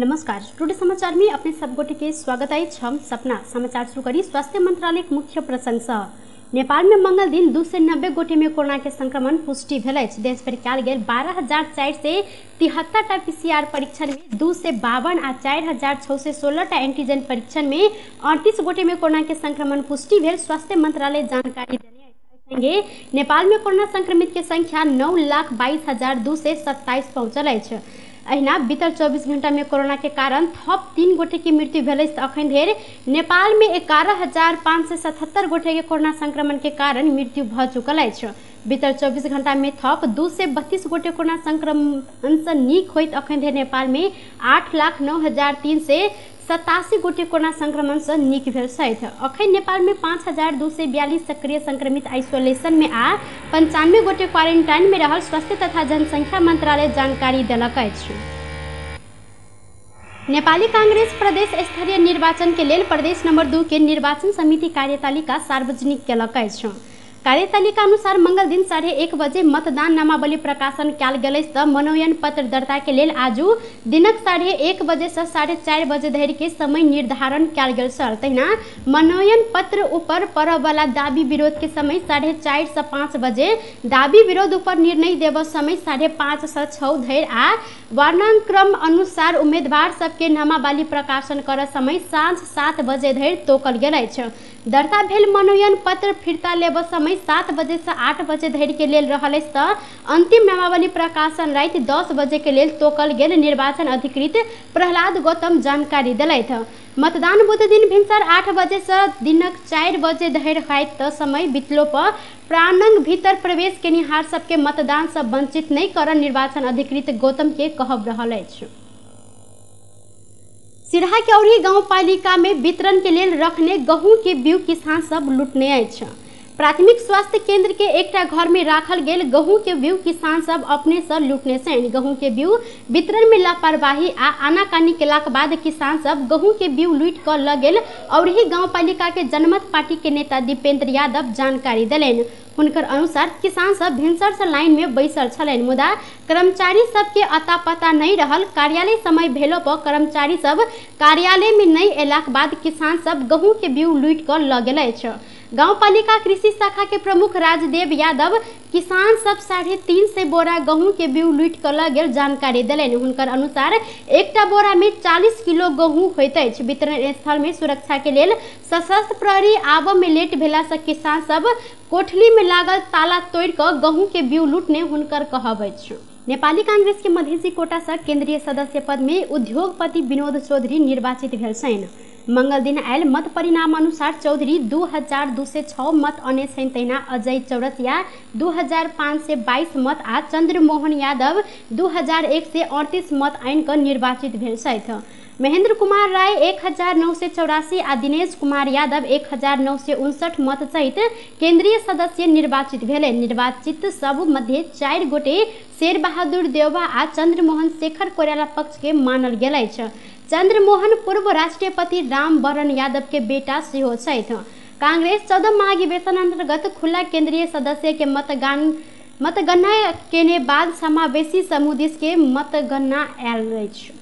नमस्कार, टुडे समाचार में अपने सब गोटे के स्वागत अछि। हम सपना समाचार शुरू करी स्वास्थ्य मंत्रालय के मुख्य प्रसंग सँ। नेपाल में मंगल दिन 290 गोटे में कोरोना के संक्रमण पुष्टि भेल अछि। देश पर कयल गेल 12,473 टा पीसीआर परीक्षण में 252 आ 4,616 टा एंटीजन परीक्षण में 38 गोटे में कोरोना के संक्रमण पुष्टि भेल स्वास्थ्य मंत्रालय जानकारी देने अछि। नेपाल में कोरोना संक्रमित के संख्या 9,22,227 पहुँचल अछि। अहिना बीतल 24 घंटा में कोरोना के कारण थप 3 गोटे के मृत्यु भेल अछि। अखन धरि नेपाल में 11,577 गोटे के कोरोना संक्रमण के कारण मृत्यु भ चुकल अछि। बीतल 24 घंटा में थप 232 गोटे कोरोना संक्रमण से नीक होइत अखन धरि नेपाल में 8,09,387 गोटे कोरोना संक्रमण से नीक भेल छथि। अखन नेपाल में 5,242 सक्रिय संक्रमित आइसोलेशन में आ 95 गोटे क्वारेंटाइन में रहल स्वास्थ्य तथा जनसंख्या मंत्रालय जानकारी देलक अछि। नेपाली कांग्रेस प्रदेश स्तरीय निर्वाचन के लेल प्रदेश नंबर 2 के निर्वाचन समिति कार्यतालिका सार्वजनिक केलक अछि। कार्यतालिका अनुसार मंगल दिन 1:30 बजे मतदान नामावली प्रकाशन कयल गेल अछि त मनोनयन पत्र दर्ता के लेल आजू दिनक 1:30 बजे से 4:30 बजे धरि के समय निर्धारण कयल गेल छल। तहिना मनोनयन पत्र ऊपर पड़यवला दाबी विरोध के समय 4:30 से 5 बजे, दाबी विरोध ऊपर निर्णय देब समय 5:30 से 6 धरि आ वर्णानुक्रम अनुसार उम्मीदवार सबके नामावली प्रकाशन कर समय साँझ 7 बजे धरि तोकल गेल अछि। दर्ता भेल मनोनयन पत्र फिर्ता लेब समय 7 बजे से 8 बजे धरि के लेल रहल अछि त अंतिम नामावली प्रकाशन राति 10 बजे के लेल तोकल गेल निर्वाचन अधिकृत प्रहलाद गौतम जानकारी देलथि। मतदान बुध दिन भिनसर 8 बजे से दिनक 4 बजे धरि होयत त समय बितलो पर प्रांगण भीतर प्रवेश केनिहार सबके मतदान से वंचित नहि करऽ निर्वाचन अधिकृत गौतम के कहब रहल अछि। सिरहा के औरही गाउँपालिका में वितरण के लेल रखने गहूँ के बीउ किसान सब लुटने अछि। प्राथमिक स्वास्थ्य केंद्र के एकटा घर में राखल गेल गहूँ के बीउ किसान सब अपने से लुटने छनि। गहूँ के बीउ वितरण में लापरवाही आ आनाकानी केलाक बाद किसान सब गहूँ के बीउ लूटि कऽ लऽ गेल औरही गाउँपालिका के जनमत पार्टी के नेता दीपेंद्र यादव जानकारी देलनि। हुनकर अनुसार किसान सब भिनसर से लाइन में बैसल छलनि, मुदा कर्मचारी सबके अता पता नहीं रहल। कार्यालय समय भेलो पर कर्मचारी सब कार्यालय में नहीं अयलाक बाद किसान सब गहूँ के बीउ लूटि कऽ लऽ गेल अछि। गाउँपालिका कृषि शाखा के प्रमुख राजदेव यादव किसान सब 350 बोरा गहूँ के बीउ लूटि कऽ लऽ गेल जानकारी देलनि। हुनकर अनुसार एकटा बोरा में 40 किलो गहूँ होइत अछि। वितरण स्थल में सुरक्षा के लेल सशस्त्र प्रहरी आबऽ में लेट भेला से किसान सब कोठली में लागल ताला तोड़ि कऽ गहूँ के बीउ लूटने हुनकर कहब अछि। नेपाली कांग्रेस के मधेसी कोटा से केंद्रीय सदस्य पद में उद्योगपति विनोद चौधरी निर्वाचित भेल छनि। मंगल दिन आयल मत परिणाम अनुसार चौधरी 2,206 मत अने छनि, तहिना अजय चौरसिया 2,522 मत आ चंद्रमोहन यादव 2,138 मत आनि कऽ निर्वाचित भेल छथि। महेंद्र कुमार राय 1,984 आ दिनेश कुमार यादव 1,959 मत सहित केंद्रीय सदस्य निर्वाचित भेल। निर्वाचित सब मध्य 4 गोटे शेरबहादुर देउवा आ चंद्रमोहन शेखर कोइराला पक्ष के मानल गेल अछि। चंद्रमोहन पूर्व राष्ट्रपति रामवरण यादव के बेटा सेहो छथि। कांग्रेस 14 महाधिवेशन अंतर्गत खुला केंद्रीय सदस्य के मतगणना केने बाद समावेशी समूह दिस के मतगणना आयल अछि।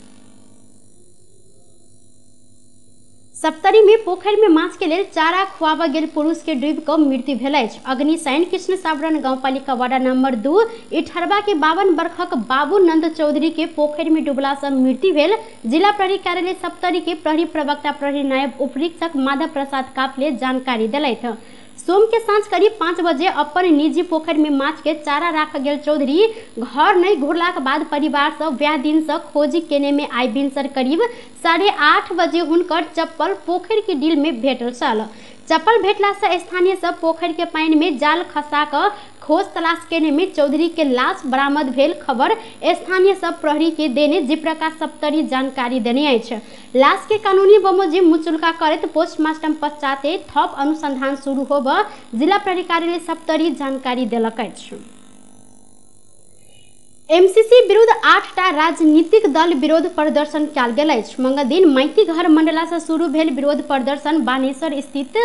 सप्तरी में पोखरि में माछ के लेल चारा खुआबऽ गेल पुरुष के डूबि कऽ मृत्यु भेल अछि। अग्निशयन कृष्ण सावरण गाउँपालिका वार्ड नंबर 2 इठरवा के 52 वर्षक बाबू नंद चौधरी के पोखरि में डूबला से मृत्यु भेल। जिला प्रहरी कार्यालय सप्तरी के प्रहरी प्रवक्ता प्रहरी नायब उपरीक्षक माधव प्रसाद काफले जानकारी देलथि। सोम के साँझ करीब 5 बजे अपन निजी पोखरि में माछ के चारा राख गेल चौधरी घर नहीं घुरलाक बाद परिवार सब वएह दिन से खोजी केने में आई भिनसर करीब 8:30 बजे हुनकर चप्पल पोखरि के डील में भेटल छल। चप्पल भेटला से स्थानीय सब पोखरि के पानि में जाल खसा कऽ खोज तलाश केने में चौधरी के लाश बरामद भेल खबर स्थानीय सब प्रहरी के देने जीप्रकाश सप्तरी जानकारी देने अछि। लाश के कानूनी बमोजिम मुचुल्का करैत पोस्टमार्टम पश्चाते थप अनुसंधान शुरू होब जिला प्रहरी कार्यालय सप्तरी जानकारी देलक अछि। एमसीसी विरुद्ध 8टा राजनीतिक दल विरोध प्रदर्शन कयल गेल अछि। मंगल दिन माइतीघर मंडला से शुरू भेल विरोध प्रदर्शन बानेश्वर स्थित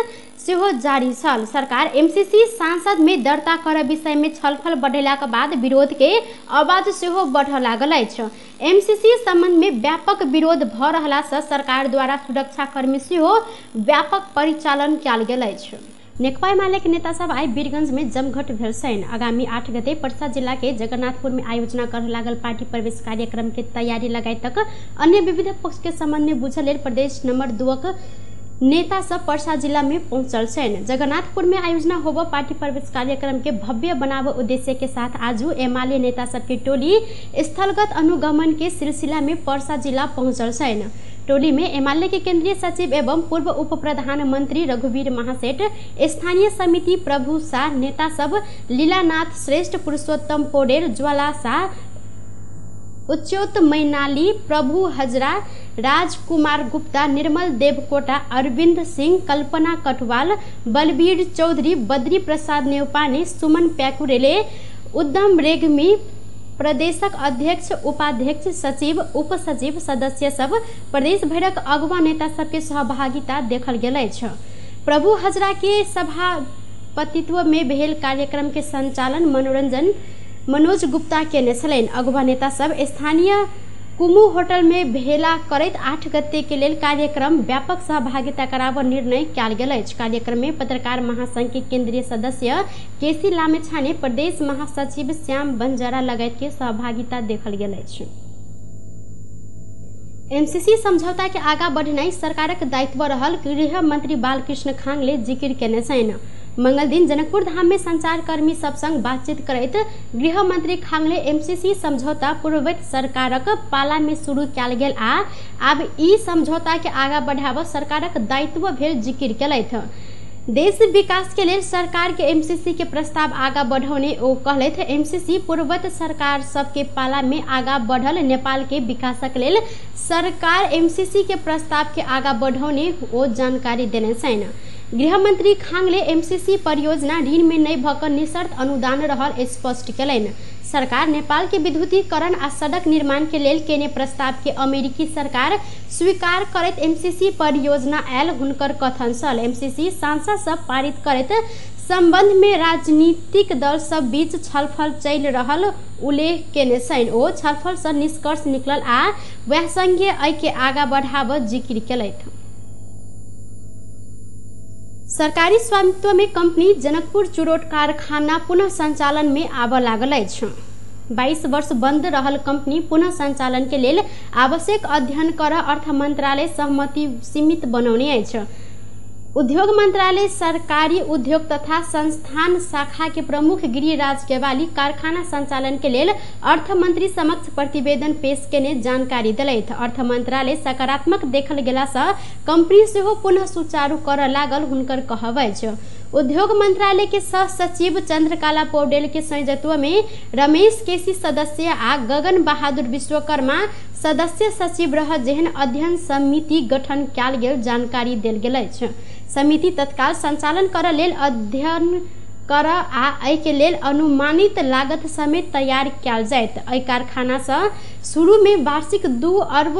सेहो जारी छल। सरकार एमसीसी सांसद में दर्ता कर विषय में छलफल बढ़ेलाक बाद विरोध के आवाज सेहो बढ़ लागल अछि। एमसीसी संबंध में व्यापक विरोध भ रहला से सरकार द्वारा सुरक्षाकर्मी सेहो व्यापक परिचालन कयल गेल अछि। नेकपा एमाले के नेता सब आइ वीरगंज में जमघट भेल छनि। आगामी 8 गते पर्सा जिला के जगन्नाथपुर में आयोजना कर लागल पार्टी प्रवेश कार्यक्रम के तैयारी लगायत अन्य विविध पक्ष के संबंध में बुझल लेल प्रदेश नंबर 2 नेता सब पर्सा जिला में पहुंचल छनि। जगन्नाथपुर में आयोजना होब पार्टी प्रवेश कार्यक्रम के भव्य बनाव उद्देश्य के साथ आजू एमाले नेता सबके टोली स्थलगत अनुगमन के सिलसिला में पर्सा जिला पहुंचल छनि। टोली में एमाले के केंद्रीय सचिव एवं पूर्व उप प्रधानमंत्री रघुवीर महासेठ, स्थानीय समिति प्रभु शाह, नेता सब लीलानाथ श्रेष्ठ, पुरुषोत्तम पौडेल, ज्वाला शाह, उच्चोत मैनाली, प्रभु हजरा, राजकुमार गुप्ता, निर्मल देवकोटा, अरविंद सिंह, कल्पना कटवाल, बलबीर चौधरी, बद्री प्रसाद नेउपाने, सुमन प्याकुरेले, उद्धम रेग्मी, प्रदेशक अध्यक्ष, उपाध्यक्ष, सचिव, उपसचिव, सदस्य सब प्रदेश भरक अगुवा नेता सबके सहभागिता देखल गेल अछि। प्रभु हजरा के सभापतित्व में भेल कार्यक्रम के संचालन मनोरंजन मनोज गुप्ता केने छलनि। अगुवा नेता सब स्थानीय कुमू होटल में भेला करैत 8 गते के लेल कार्यक्रम व्यापक सहभागिता कराब निर्णय कयल गेल अछि। कार्यक्रम में पत्रकार महासंघ के केंद्रीय सदस्य केसी लामेछाने, प्रदेश महासचिव श्याम बंजारा लगायत के सहभागिता देखल गेल अछि। एमसीसी समझौता के आगा बढ़नाइ सरकारक दायित्व रहल गृह मंत्री बालकृष्ण खांगले जिकिर केने छनि। मंगल दिन जनकपुर धाम में संचारकर्मी सब संग बातचीत करैत गृह मंत्री खांगले एमसीसी समझौता पूर्ववत सरकारक पाला में शुरू कयल गेल आ आब ई समझौता के आगा बढ़ाब सरकारक दायित्व भेल जिकिर केलथि। देश विकास के लेल सरकार के एमसीसी के प्रस्ताव आगा बढ़ौने ओ कहलथि। एमसीसी पूर्ववत सरकार सबके पाला में आगा बढ़ल नेपाल के विकासक लेल सरकार एमसीसी के प्रस्ताव के आगा बढ़ौने ओ जानकारी देने छनि। गृहमंत्री खांगले एमसीसी परियोजना ऋण में नहि भऽ कऽ निःशर्त अनुदान रहल स्पष्ट केलनि। सरकार नेपाल के विद्युतीकरण आ सड़क निर्माण के लेल केने प्रस्ताव के अमेरिकी सरकार स्वीकार करैत एमसीसी परियोजना आयल हुनकर कथन छल। एमसीसी सांसद सब पारित करैत संबंध में राजनीतिक दल सब बीच छलफल चलि रहल उल्लेख केने छनि। ओ छलफल सँ निष्कर्ष निकलल आ वएह संगे एहि के आगा बढ़ाब जिकिर केलथि। सरकारी स्वामित्व में कंपनी जनकपुर चुरोट कारखाना पुनः संचालन में आबऽ लागल अछि। 22 वर्ष बंद रहल कंपनी पुनः संचालन के लेल आवश्यक अध्ययन कर अर्थ मंत्रालय सहमति सीमित बनौने अछि। उद्योग मंत्रालय सरकारी उद्योग तथा संस्थान शाखा के प्रमुख गिरिराज केवाली कारखाना संचालन के लेल अर्थ मंत्री समक्ष प्रतिवेदन पेश केने जानकारी देलथि। अर्थ मंत्रालय सकारात्मक देखल गेलासँ कंपनी सेहो पुनः सुचारू करऽ लागल हुनकर कहब अछि। उद्योग मंत्रालय के सह सचिव चंद्रकला पौडेल के संयोजकत्व में रमेश केसी सदस्य आ गगन बहादुर विश्वकर्मा सदस्य सचिव रह जेहन अध्ययन समिति गठन कयल गेल जानकारी देल गेल अछि। समिति तत्काल संचालन करऽ लेल अध्ययन कर आ एहि के लेल अनुमानित लागत समेत तैयार कयल जायत। एहि कारखाना सँ शुरू में वार्षिक 2 अरब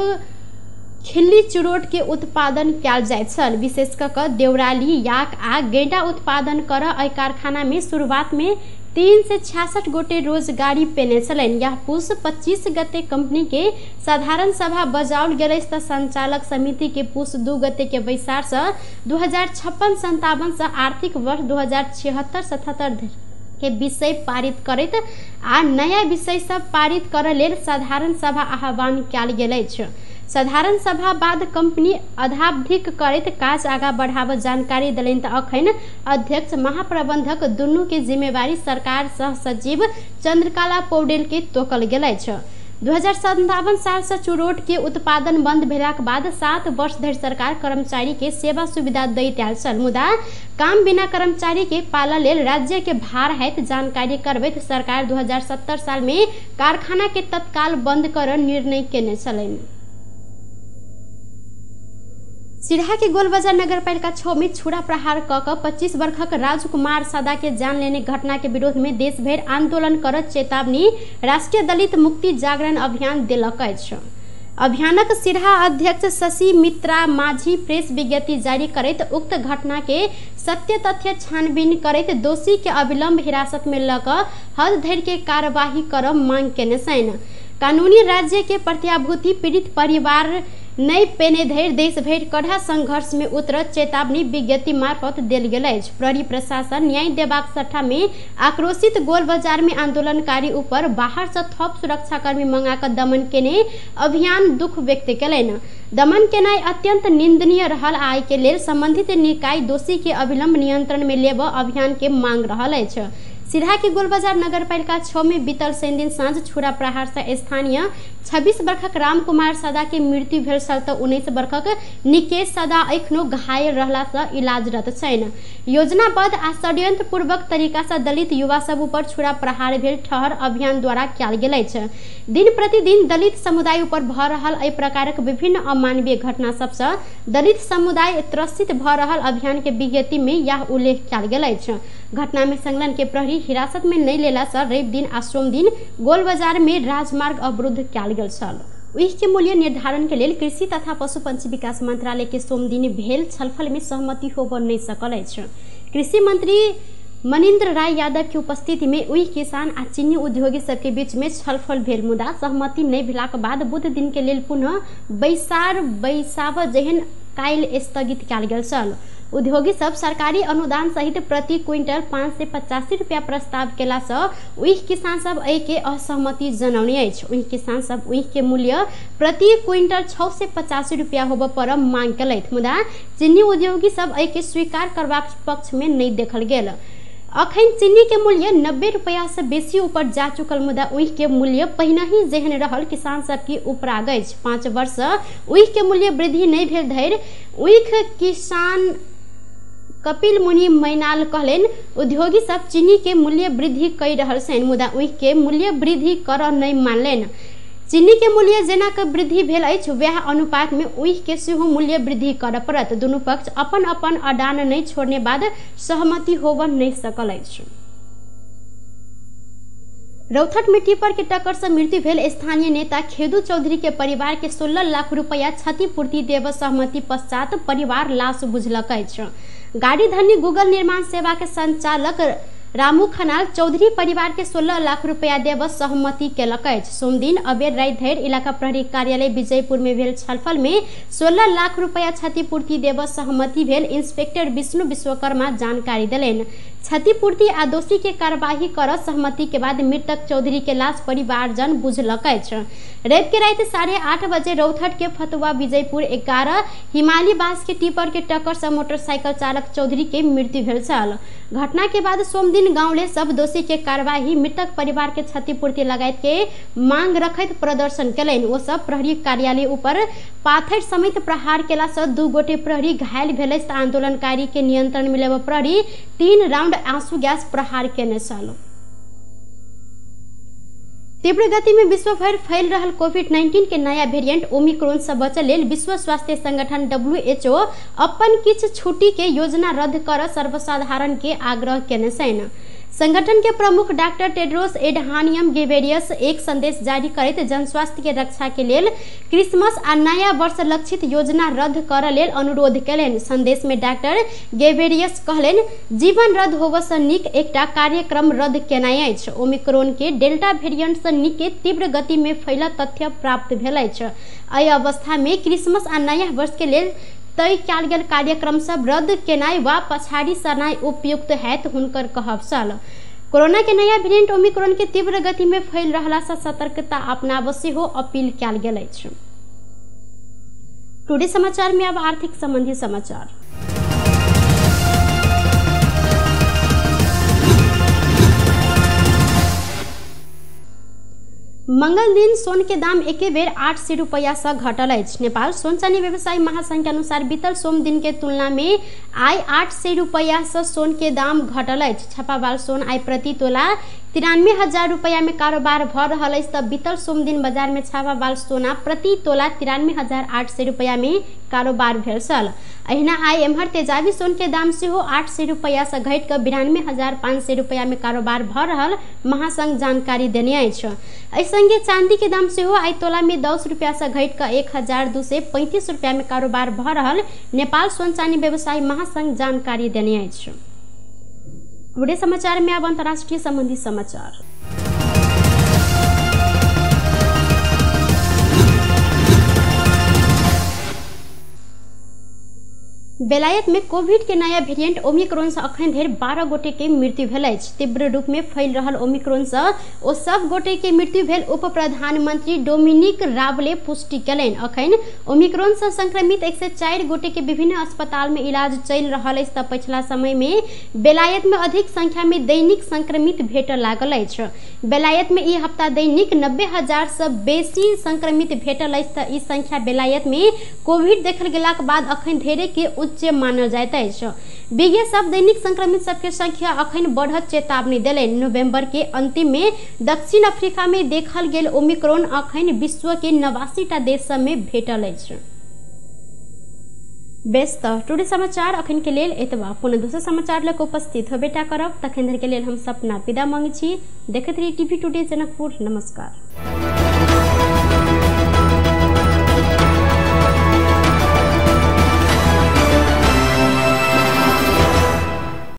खिल्ली चुरोट के उत्पादन कयल जाइत छल। विशेष कऽ कऽ देवराली, याक आ गेंडा उत्पादन करऽ एहि कारखाना में शुरुआत में 366 गोटे रोजगारी पेने छलनि। यह पुस 25 गते कंपनी के साधारण सभा बजाओल गेल अछि तऽ संचालक समिति के पुस 2 गते के बैसार सँ 2056-57 सँ आर्थिक वर्ष 2076-77 के विषय पारित करैत आ नया विषय सब पारित करऽ लेल साधारण सभा आह्वान कयल गेल अछि। साधारण सभा बाद कंपनी अधावधिक करैत काज आगा बढ़ाब जानकारी देलनि तऽ अखन अध्यक्ष महाप्रबंधक दुनू के जिम्मेवारी सरकार सह सचिव चंद्रकला पौडेल के तोकल गेल अछि। 2057 साल से चुरोट के उत्पादन बंद भेलाक बाद 7 वर्ष धरि सरकार कर्मचारी के सेवा सुविधा दैत आयल छल, मुदा काम बिना कर्मचारी के पालऽ लेल राज्य के भार हैत जानकारी करबैत सरकार 2070 साल में कारखाना के तत्काल बंद कर निर्णय केने छलनि। सिरहा के गोलबजार नगरपालिका 6 में छुरा प्रहार क क 25 वर्षक राजकुमार सदा के जान लेने घटना के विरोध में देशभरि आंदोलन करत चेतावनी राष्ट्रीय दलित मुक्ति जागरण अभियान देलक अछि। अभियानक सिरहा अध्यक्ष शशि मित्रा माझी प्रेस विज्ञप्ति जारी करैत उक्त घटना के सत्य तथ्य छानबीन करैत दोषी के अविलंब हिरासत में ल क हद धरि के कार्यवाही करब मांग केने छनि। कानूनी राज्य के प्रत्याभूति पीड़ित परिवार नै पेने धरि देशभरि कड़ा संघर्ष में उतरत चेतावनी विज्ञप्ति मार्फत देल गेल अछि। प्रहरी प्रशासन न्याय देबाक सट्टा में आक्रोशित गोल बाजार में आंदोलनकारी ऊपर बाहर से थप सुरक्षाकर्मी मंगा क दमन केने अभियान दुख व्यक्त केलनि। दमन केनाइ अत्यंत निंदनीय रहल आ एहि के लेल संबंधित निकाय दोषी के अविलंब नियंत्रण में लेब अभियान के मांग रहल अछि। सिरहा के गोलबजार नगरपालिका 6 में बीतल शनि दिन साँझ छुरा प्रहार से स्थानीय 26 वर्षक रामकुमार सदा के मृत्यु भेल छल त 19 वर्षक निकेश सदा एखनो घायल रहला से इलाजरत छनि। योजनाबद्ध आ षड्यंत्रपूर्वक तरीका से दलित युवा सब ऊपर छुरा प्रहार भेल ठहर अभियान द्वारा कयल गेल अछि। दिन प्रतिदिन दलित समुदाय ऊपर भ रहल एहि प्रकारक विभिन्न अमानवीय घटना सबसँ दलित समुदाय त्रसित भ रहल अभियान के विज्ञप्ति में यह उल्लेख कयल गेल अछि। घटना में संलग्न के प्रहरी हिरासत में नहीं लेला से रवि दिन आ सोम दिन गोल बाजार में राजमार्ग अवरुद्ध कयल गेल छल। उह के मूल्य निर्धारण के लेल कृषि तथा पशु पंछी विकास मंत्रालय के सोम दिन भेल छलफल में सहमति होब नहीं सकल अछि। कृषि मंत्री मनिन्द्र राय यादव के उपस्थिति में उह किसान आ चीनी उद्योगी सबके बीच में छलफल भेल, मुदा सहमति नहीं भेलाक बाद बुध दिन के लेल पुनः बैसार बैसाव जेहन काल्हि स्थगित कयल गेल छल। उद्योगी सब सरकारी अनुदान सहित प्रति क्विंटल 585 रुपया प्रस्ताव केला से उह किसान सब एहि के असहमति जनौने अछि। उह किसान सब उह के मूल्य प्रति क्विंटल 685 रुपया होबय पर मांग केलथि, मुदा चीनी उद्योगी सब एहि के स्वीकार करबाक पक्ष में नहीं देखल गेल। अखन चीनी के मूल्य 90 रुपया से बेसी ऊपर जा चुकल, मुदा उह के मूल्य पहिने ही जेहन रहल किसान सबके उपराग अछि। 5 वर्ष उह के मूल्य वृद्धि नहीं भेल धरि उख किसान कपिल मुनि मैनाल कहलनि उद्योगी सब चीनी के मूल्य वृद्धि कहि रहल छनि, मुदा उह के मूल्य वृद्धि कर नहीं मानलनि। चीनी के मूल्य जेना के वृद्धि भेल अछि वएह अनुपात में उह के सेहो मूल्य वृद्धि करय पड़त। दुनू पक्ष अपन अपन अडान नहीं छोड़ने बाद सहमति होब नहीं सकल अछि। रौथट में टिपर के टक्कर से मृत्यु भेल स्थानीय नेता खेदू चौधरी के परिवार के 16 लाख रुपया क्षतिपूर्ति देव सहमति पश्चात परिवार लाश बुझलक अछि। गाड़ी धनी गूगल निर्माण सेवा के संचालक रामू खनाल चौधरी परिवार के 16 लाख रुपया देव सहमति केलक अछि। सोमदिन अबेर राति धरि इलाका प्रहरी कार्यालय विजयपुर में भेल छलफल में 16 लाख रुपया क्षतिपूर्ति देव सहमति भेल इंस्पेक्टर विष्णु विश्वकर्मा जानकारी देलनि। क्षतिपूर्ति आ दोषी के कार्यवाही कर सहमति के बाद मृतक चौधरी के लाश परिवारजन बुझलक अछि। रवि के राति 8:30 बजे रौथट के फतुआ विजयपुर 11 हिमाली बास के टिपर के टक्कर से मोटरसाइकिल चालक चौधरी के मृत्यु भेल छल। घटना के बाद सोमदिन गांवले सब दोषी के कार्यवाही मृतक परिवार के क्षतिपूर्ति लगायत के मांग रखैत प्रदर्शन केलनि। ओ सब प्रहरी कार्यालय ऊपर पाथर समेत प्रहार केला से 2 गोटे प्रहरी घायल भेल। आंदोलनकारी के नियंत्रण में लेब प्रहरी 3 राउंड आंसू गैस प्रहार केने छल। तीव्र गति में विश्वभर फैल रहल कोविड-19 के नया वेरिएंट ओमिक्रॉन से बचल लेल विश्व स्वास्थ्य संगठन WHO अपन किछु छुट्टी के योजना रद्द कर सर्वसाधारण के आग्रह केने छनि। संगठन के प्रमुख डॉक्टर टेड्रोस एडहानियम गेबेरियस एक संदेश जारी करैत जनस्वास्थ्य के रक्षा के लेल क्रिसमस आ नया वर्ष लक्षित योजना रद्द कर लेल अनुरोध केलनि। संदेश में डॉक्टर गेबेरियस कहलनि जीवन रद्द होबय से नीक एकटा कार्यक्रम रद्द केनाइ अछि। ओमिक्रॉन के डेल्टा वेरिएंट से नीके तीव्र गति में फैलल तथ्य प्राप्त भेल अछि। एहि अवस्था में क्रिसमस आ नया वर्ष के लेल तय कयल गेल कार्यक्रम सब रद्द केनाइ वा पछाड़ी सरनाइ उपयुक्त हैत हुनकर कहब छल। कोरोना के नया वेरिएंट ओमिक्रॉन के तीव्र गति में फैल रहला से सतर्कता अपनाबऽ सेहो अपील कयल गेल अछि। टुडे समाचार में अब आर्थिक संबंधी समाचार। मंगल दिन सोन के दाम एके बेर 800 रुपया से घटल अछि। नेपाल सोन चानी व्यवसायी महासंघ के अनुसार बीतल सोम दिन के तुलना में आइ 800 रुपया से सोन के दाम घटल अछि। छपावाल सोन आइ प्रति तोला 93,000 रुपैया में कारोबार भ रहल अछि त बीतल सोमदिन बाजार में छापाबाल सोना प्रति तोला 93,800 रुपैया में कारोबार भेल छल। अहिना आइ एम्हर तेजाबी सोन के दाम सेहो 800 रुपैया से घटि कऽ 92,500 रुपैया में कारोबार भ रहल महासंघ जानकारी देने अछि। एहि संगे चांदी के दाम सेहो आइ तोला में 10 रुपैया से घटि कऽ 1,235 रुपैया में कारोबार भ रहल नेपाल सोन चानी व्यवसायी महासंघ जानकारी देने अछि। टुडे समाचार में अब अंतर्राष्ट्रीय संबंधी समाचार। बेलायत में कोविड के नया वेरिएंट ओमिक्रॉन से अखन धरि 12 गोटे के मृत्यु भेल अछि। तीव्र रूप में फैल रहल ओमिक्रॉन से ओ सब गोटे के मृत्यु भेल उप प्रधानमंत्री डोमिनिक रावले पुष्टि कयलनि। अखन ओमिक्रॉन से संक्रमित 104 गोटे के विभिन्न अस्पताल में इलाज चलि रहल अछि त पछिला समय में बेलायत में अधिक संख्या में दैनिक संक्रमित भेटऽ लागल अछि। बेलायत में ई हप्ता दैनिक 90,000 से बेसी संक्रमित भेटल अछि त ई संख्या बेलायत में कोविड देखल गेलाक बाद अखन धरि के उच्च मानल जाइत अछि। विज्ञ सब दैनिक संक्रमित सबके संख्या अखन बढ़त चेतावनी देलनि। नवंबर के अंतिम में दक्षिण अफ्रीका में देखल गेल ओमिक्रॉन अखन विश्व के 89टा देश सब में भेटल अछि। बेस त टुडे समाचार अखन के लेल एतबा। पुनः दोसर समाचार लऽ उपस्थित होबेटा करब। तखन धरि के लेल हम सपना विदा मांगै छी। देखैत रही टीवी टुडे जनकपुर। नमस्कार।